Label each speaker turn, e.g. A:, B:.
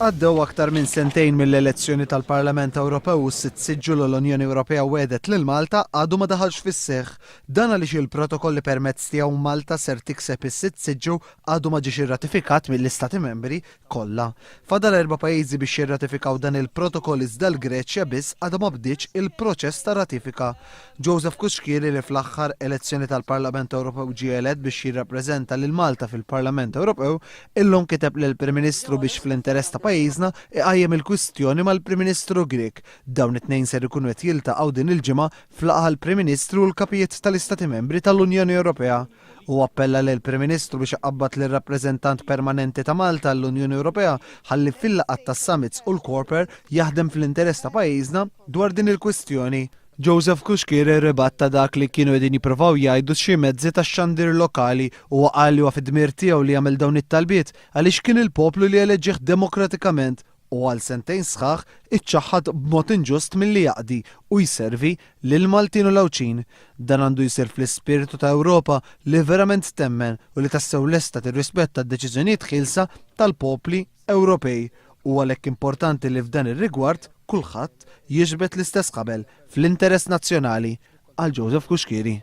A: Għaddew aktar minn sentejn mill-elezzjoni tal-Parlament Ewropew u s-sitt siġġu li l-Unjoni Ewropea wegħdet lil Malta għadu ma daħalx fis-seħħ. Dan għaliex il-protokoll li permezz tiegħu Malta ser tikseb is-sitt siġġu għadu ma ġiex irratifikat mill-Istati Membri kollha. Fadal erba' pajjiżi biex jirratifikaw dan il-protokoll iżda l-Greċja biss għadha ma bdietx il-proċess ta' ratifika. Joseph Cuschieri li fl-aħħar elezzjoni tal-Parlament Ewropew ġie elett biex jirrappreżenta lil Malta fil-Parlament Ewropew, illum kiteb lill-Prim Ministru biex fl-interess ta' pajjiżna iqajjem il-kwistjoni mal-Prim Ministru Grieg. Dawn it-tnejn ser ikunu qed jiltaqgħu din il-ġimgħa f'laqgħa l-Prim Ministru u l-Kapijiet tal-Istati Membri tal-Unjoni Ewropea. Huwa appella lill-Prim Ministru biex iqabbad lir-Rappreżentant Permanenti ta' Malta għall-Unjoni Ewropea ħalli fil-laqgħat tas-summits u l-Coreper jaħdem fl-interess ta' pajjiżna dwar din il-kwistjoni. Joseph Cuschieri rribatta dak li kienu qegħdin jipprovaw jgħidu xi mezzi tax-xandir lokali. Huwa qal li huwa fid-dmir tiegħu li jagħmel dawn it-talbiet għaliex kien il-poplu li eleġġih demokratikament u għal sentejn sħaħ iċċaħħad b'mod inġust milli jaqdi u jservi lill-Maltin u l-Għawdxin. Dan għandu jsir fl-ispirtu ta' Ewropa li verament temmen u li tassew lesta tirrispetta d-deċiżjonijiet ħielsa tal-popli Ewropej. Hu għalhekk importanti li f'dan ir-rigward kulħadd jiġbed l-istess ħabel fl-interess nazzjonali, qal Joseph Cuschieri.